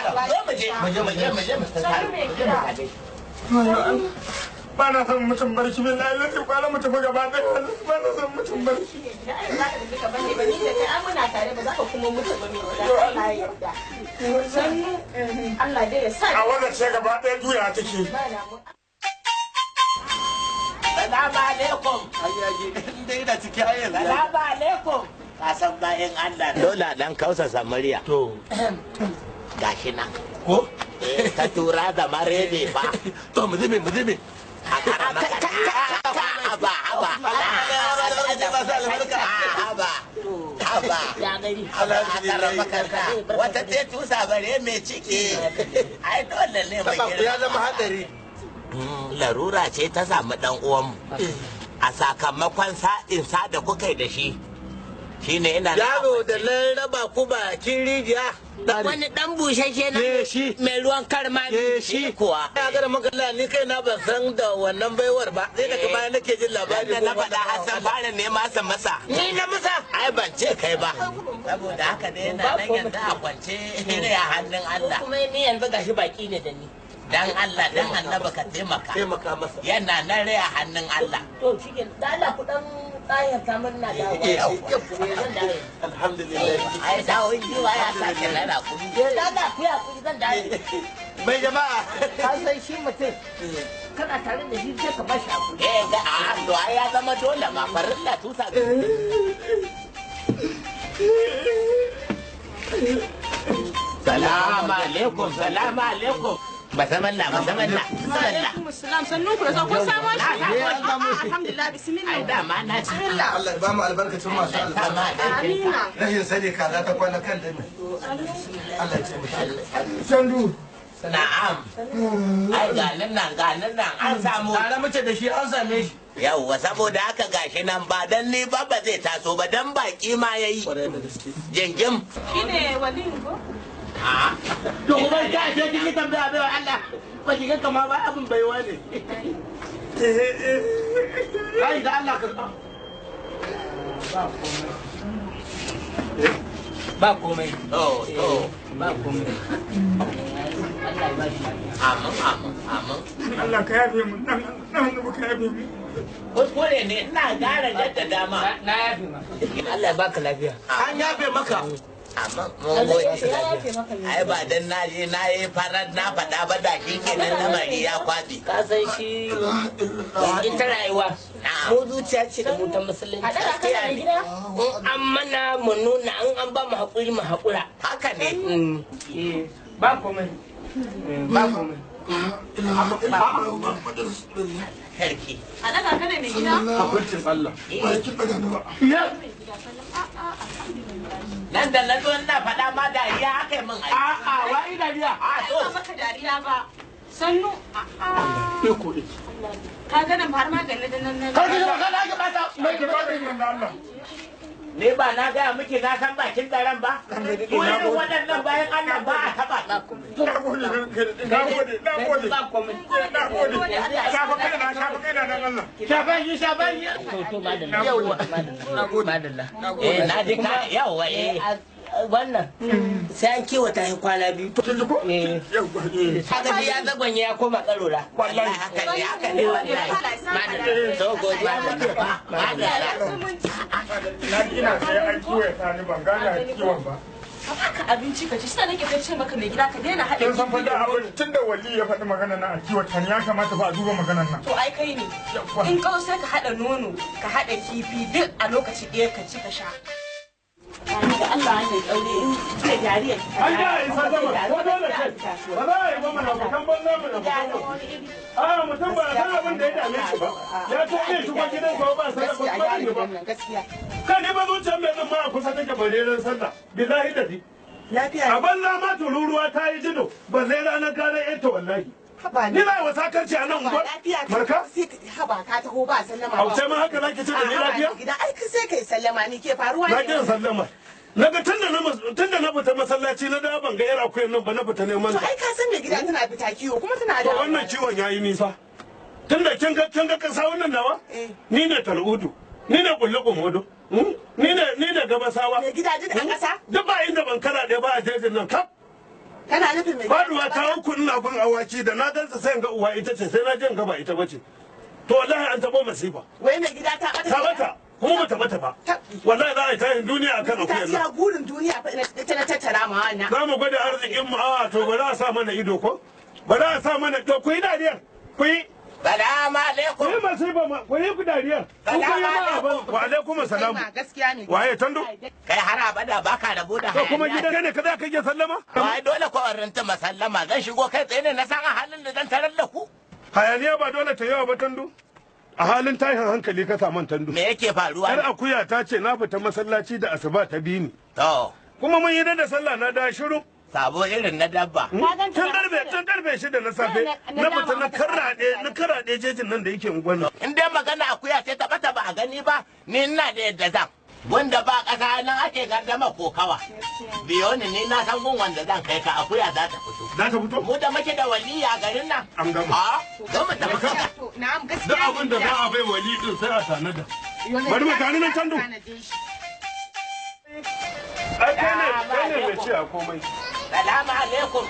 Zo mu je mu je mu je mu je mu tafi. Ba na son mutum barci billahi lazi kwala mu tafi gaba ɗaya ba na son mutum barci. Ai za ka duka bane ba ni da kai ai muna tare ba za ka kuma mutu ba mai gida. Allah ya yarda. Sannu Allah dai ya sa. A wannan ce gaba ɗaya juya take. Ba damu. Salamu alaikum. Dai ina ciki ai yanzu. Salamu alaikum. Ka san bayan Allah dole dan kausa samariya. To. Gashi nan. Ko? Ta tura da marebe ba. To mu zube mu zube. Haba haba. Haba. Haba. Wata ce tusa bare mai ciki. Ai dole ne mai girma. Ya zama hadari. Larura ce ta samu dan uwanmu. A sakamakon sa'in sa da kuka yi da shi. Shine ina yaro da na raba ku bakin rijiya. Wani dan bushashe na mai ruwan karmami. Shi kuwa. Ya ga da makalla ni kai na ban san da wannan baiwar ba. Sai daga baya nake jin labari. Da na faɗa Hassan fara nema sa masa. Ni na masa. Ai ban ce kai ba. Saboda haka dai yana nan yanzu a kwance ne a hannun Allah. Kuma ni yanzu gashi baki ne da ni. Dan Allah dan annaba ka taimaka. Taimaka masa. Yana nan rai a hannun Allah. To shike da Allah ku dan tsayar ta murna da zan dawo. Alhamdulillah. Ai dawo yiwa ya sake nana ku. Da Allah ku ya ku zan dawo. Mai jama'a. Ka san shi mutum kana tare da shi sai ka bashi hakuri. Eh ga a to ai ya zama dole ma farilla tusa. Salamu alaikum, salamu alaikum. Basamalla, basamalla, basamalla. Alaikum salam sannun ku da zuwa kun samo shi. Alhamdulillah bismillah. Ai dama na ci. Bismillah. Allah ya ba mu albarkacin masu albarka. Amina. Rashin sani kaza ta kwana kan dami. Allah ya taimaka. Sandu. Na'am. Ai ganin nan ganin nan an samu. Tare muke da shi an same shi. Yawwa saboda haka gashi nan ba dan ni ba ba zai taso ba dan baki ma yayi. Kwarai da gaske. Jingim. Shine waliyin ko? To kuma ta ce kin yi tambaya bai wa Allah ba ki ga kama ba abin baiwa ne. Kai da Allah ka Ba komai. To to. Ba komai. Allah ya ba shi. Amin amin amin. Allah ka yafe mu dan dan ka yafe mu. Kuskure ne ina gara jaddada ma. Na yafe ma. Allah ya baka lafiya. An yafe maka. Amma mun gode. Ai ba dan na je na yi farar na faɗa ba da shi kenan lamari ya kwaɓe. Ka san shi ita rayuwa. Mu zuciya ce da mu ta musulunci. A ɗaga kana da gida? In an mana mu nuna in an ba mu haƙuri mu haƙura. Haka ne. Ba komai. Ba komai. Sarki. A ɗaga kana mai gida? Hakurcin Allah. Ba ki daga ni ba. Nan da na zo ina faɗa ma dariya aka yi min aiki. A'a wa ina biya. A Ai to. ba maka dariya ba. Sannu. A'a. Iko iko. Ka ga nan har maganin da nan nan. Kar ki zama kana ki bata mai Ki ba ni da Allah. Ni ba na gaya miki na san bakin daren ba. Ku irin waɗannan bayan Allah ba a taɓa. Na gode na gode na gode. Ba komai. Na gode. Shafa kaina shafa kaina dan Allah. Shaban yi shaban yi. To to madalla. Madalla. Madalla. Eh na ji ka yawwa eh. Wannan sai an kiwata shi kwana biyu. Kin ji ko? Yawwa. eh. Haka dai ya zagwanye ya koma karora. Wallahi haka ne haka ne wallahi. Madalla. To godiya muke ba. Madalla. Na ji ina sai an kiwata ni ban gane kiwon ba. Ka baka abinci ka ci sai nake ta ce maka mai gida ka daina haɗa Kin san fa kifi da da abin tun da wali ya faɗi magana nan a kiwata ni ya kamata fa a duba maganar nan. To ai kai ne. In ka zo sai ka haɗa nono, ka haɗa kifi duk a lokaci ɗaya ka ci ka sha. Da Allah ne daure in ce jariyar ki An da yi sallama ko dole ce. Ba za a yi ba mana bukan banza mana bukan. A mutum ba san abin da ya dame shi ba. Ya ce zai shigo gidan ko ba sallama ba ba ba. Gaskiya. Kan ni ba zuciyar mai zama a kusa take bare ran sallah. Billahi da di. Lafiya. A banza ma tururuwa ta yi jido balle ranar gane ita wallahi. Haba Ni ba wa sakarci a nan Ba unguwar. lafiya ka Marka? sai haba ka taho ba sallama. ba. Auce ma haka zaki ce da ni A'a, lafiya? Gida ai sai kai sallama ni ke faruwa Na kin sallama. Na ga tunda na tunda na fita masallaci na da ban ga yar akuyar nan ba na fita neman To ta. ai ka san mai gida tana fita kiwo kuma tana To da. wannan ciwon yayi nisa. Tunda kin ga kasa wannan nawa? Eh. Ni ne tal'udu. Ni ne kullu kumodo. Ni ne gabasawa. Mai gida duk a ƙasa? Duk ba inda ban kara ɗaya ba a jejin nan kaf. Kana nufin mai Faduwa ta uku ina bin awaki da na gansa sai in ga uwa ita ce sai na je in ga ba ita bace. To wallahi an tabo masifa. Wai mai gida ta bata. Ta bata kuma bata bata ba. Wallahi za a yi tashin duniya akan Ta akuyar siya nan. gurin duniya fa ita na tattara ma wannan. Za mu gwada arzikin mu a to bari a sa mana ido ko? Bari a sa mana to ku yi dariyar. Ku yi Salamu ku alaikum. yi masifa ma ku yi ku dariyar. Ku yi ma ba wa alaikum salam. Kai ma gaskiya ne. Waye tando? Kai har abada baka rabo da To kuma hayaniya. gidan ne kaza kake sallama? Wai dole ko rinta masallama zan shigo kai tsaye ne na san a halin da zan tarar da ku. Hayaniya ba dole ta yawa ba tando. A halin tashin hankali ka saman tando. Me yake faruwa? Yar ne? akuya ta ce na fita masallaci da asuba ta bi ni. To, Kuma mun yi da sallah na da shiru. sabo irin na dabba. Tun karfe 6 na safe na fita na karaɗe na karaɗe jejin nan da yake unguwar nan. In dai magana akuya ce ta bata ba a gani ba, ni ina da yadda zan. Wanda ba ƙasa nan ake gardama kokawa. Biyo ni ni na san gun wanda zan kai ka akuya za ta fito. Za ta fito? Mu da muke da waliya a garin nan. An gama. A, zo mu tafi kawai. To na'am gaskiya. Duk abin da za a bai wali din sai a tanada. Bari mu gani nan tando. Ai kai ne mai ci a komai. Salamu alaikum.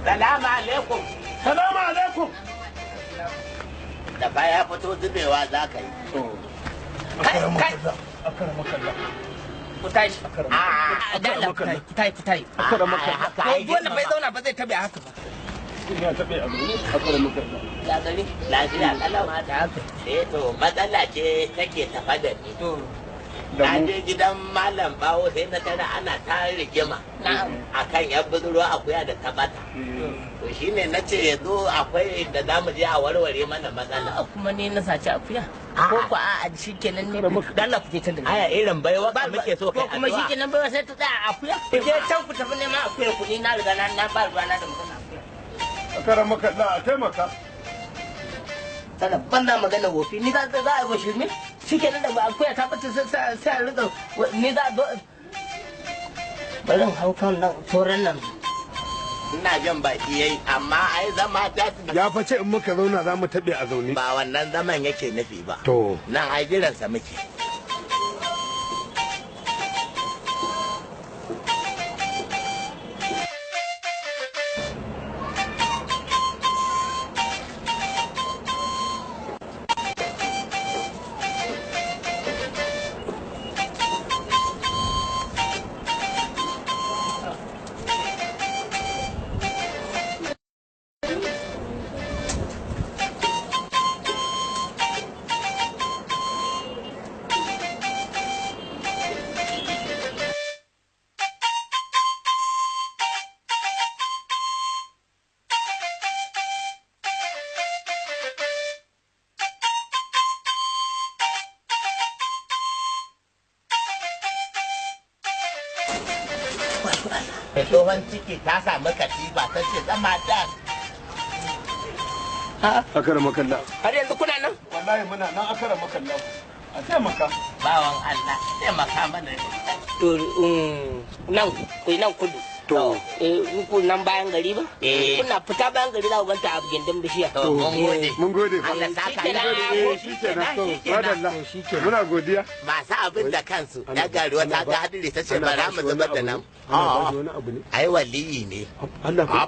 Salamu alaikum. Salamu alaikum. Da baya fito zubewa za ka yi. Kai kai ku tashi. A, Da Allah ku tashi ku tashi ku tashi. haka To ai dole bai zauna ba zai tabe haka ba. Ya taɓe a zaune akaramakalla. Ya gari. Lafiya kalau. Da haka. Eh to matsala ce take tafa da ni. To Na je gidan malam bawo sai na tara ana ta rigima. na'am. Akan yan budurwa akuya da ta bata. To shine na ce yanzu akwai inda za mu je a warware mana matsala. A kuma ni na saci akuya. Ko ko a'a shikenan ne. Da Allah ku je can da ni. Aya irin baiwa ka muke so kai Ko kuma addu'a. shikenan bai sai ta tsaya a akuya. Ku je can ku tafi neman akuyar ku ni na riga na ba ruwa na da magana akuya. Akaramakalla a taimaka. Tana banza magana wofi ni za za a yi wa shirme shikenan da akuya ta bata sai sai a riga ni za a zo bari in hau kan nan sauran nan. Ina jin baki yayi amma ai zama ta Ya fa ce in muka zauna za mu taɓe a zaune. ba wannan zaman yake nufi ba. To. Nan ai jiransa muke. Mai tsohon ciki ta samu katifa ta ce zama da Akaramakalla. Har yanzu kuna nan? Wallahi muna nan akaramakalla. A taimaka. bawan Allah taimaka mana. To nan ku nan kudu. To. Eh in ku nan bayan gari ba? Eh. Kuna fita bayan gari za ku ganta a gindin bishiya. To mun gode. Mun gode fa. Allah saka Shikenan. Eh, shikenan. To, madalla. Muna godiya. Masu abin da kansu ya gari wata ga hadiri ta ce bara mu zubar da nan. Ana ba shi wani abu ne. Ai waliyi ne. Allah ko.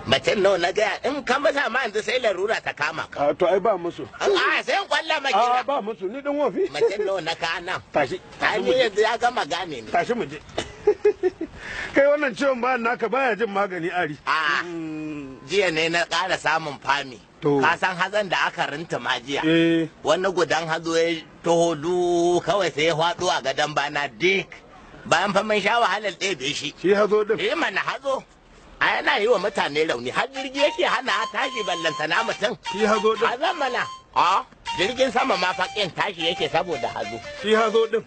Mace nawa na gaya in ka masa ma yanzu sai larura ta kama ka. A to ai ba musu. A sai in kwalla A makina. ba musu ni dan wofi. Mace nawa na ka nan. Tashi. Ai Tashi mu ni je. yanzu ya gama gane ni. Tashi mu je. Kai wannan ciwon bayan naka baya jin magani ari. A jiya ne na ƙara samun fami. To. Ka san hazan da aka rinta ma jiya. Eh. Wani gudan hazo ya taho du kawai sai ya faɗo a gadon bana dik. Bayan fa mun sha wahalar ɗebe shi. Shi hazo din. Eh mana hazo. A yana yi wa mutane rauni har jirgi yake hana tashi ballantana mutum. Shi hazo din. Hazan mana. A jirgin sama ma faƙin tashi yake saboda hazo. Shi hazo din.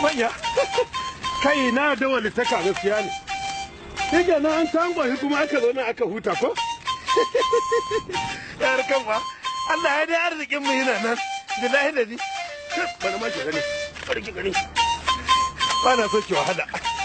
Manya, kai na da walitaka gaskiya ne. Shi kenan an tangon shi kuma aka zo nan aka huta ko? Yar kanwa, Allah ya dai arzikin mu yana nan, billahi da ni. Bari ma ki gani. Bari ki gani. Ba na so ki wahala.